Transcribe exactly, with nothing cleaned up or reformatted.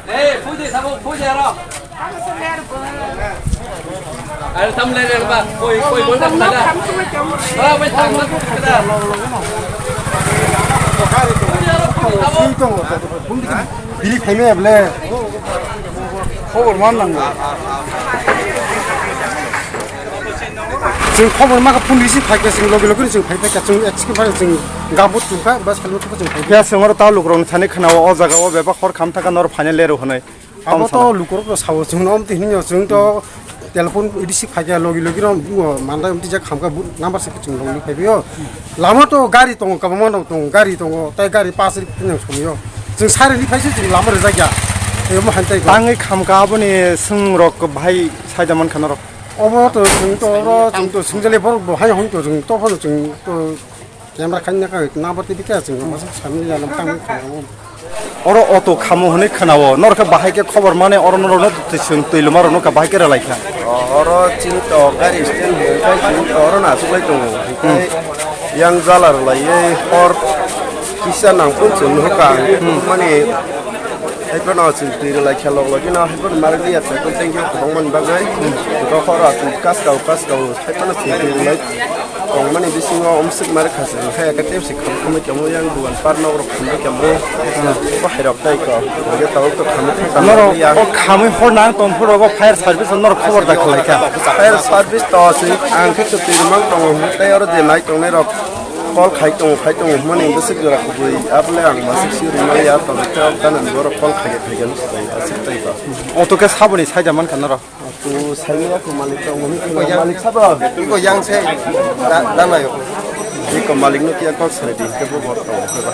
Eh, phuidi, sabo, phuidi aro. Aro tam le re ba, koi, koi, koi, tam le. Ba, bai, tam le, tam le. Bini phaima ble. Khobor man nango. Chwng khobor ma kha phone receive khai khe chwng logi logi chwng phai phai kha chwng execute phai chwng gabut chwng kha bas khalo chwng phai. Ya chwng oro ta lukurok ni thani khna o jaga o bebak hor kham thaka nor phaina lero hwnwi. Abo to lukurok no sao chwng no amtwi hwnwi chwng to telephone receive khai kha logi logi no manda amtwi jak kham kha number se chwng logi phai bio. Lama to gari tongo kwbangma no tongo gari tongo tai gari pasri phai somyo. Chwng sari ni phai se chwng lama rwjak ya. Tei omo han tai ko. Tangwi kham kha aboni swng rok bahai saida man kha norok. Obo to chwng to oro chwng to swngjali borok bo hai hwn to chwng to phano chwng to camera khaina ka number tv ka chwng ma sa samni ya nam tang. Oro auto khamo hwnwi khwnao norok khe bahai khe khobor mane oro norok no twi chwng twi loma rok no kha bahai khe rwlai kha. Oro chini to gari stand hwnwi khai chwng to oro na suklai tongo. Hinkhe yang jala rwlaiwi hor kisa nangphuru chwng nuhukha ang mani. Haiphano chwng twi rwlai khe log logino haiphano malik liya petrol tanki o kwbangmani bagwi. Dokhoro chwng kaskao kaskao haiphano chwng twi rwlai tongmani bisingo omswk malik kha chwng khe eke tepsi kham khumui tongmani yang dugan par nok rok khumui tongmani. Bo hai rok tai ko hwnkhe tabuk to khamwi thangkha Norok liya. O khamwi hor nang tong phuru bo fire service norok khobor da khlai kha. Fire service to chwng ang khe kwtwi rwmang tongo hwnkhe tei oro je nai tongnai rok. Call khai tongo, khai tongo, hwnmani bwswk jora kubui, abole ang masuk si rwmani ya, tongwi khe, tamo borok call khai, khai, khai, aswk tei ba. Auto khe saboni saida mankha norok? Auto saimaya kho malik tongo, hwnwi khe malik sabo? Iko yang se, da, da nayo. Iko malik no kiya call sai di, kebo borok tongo, kebo.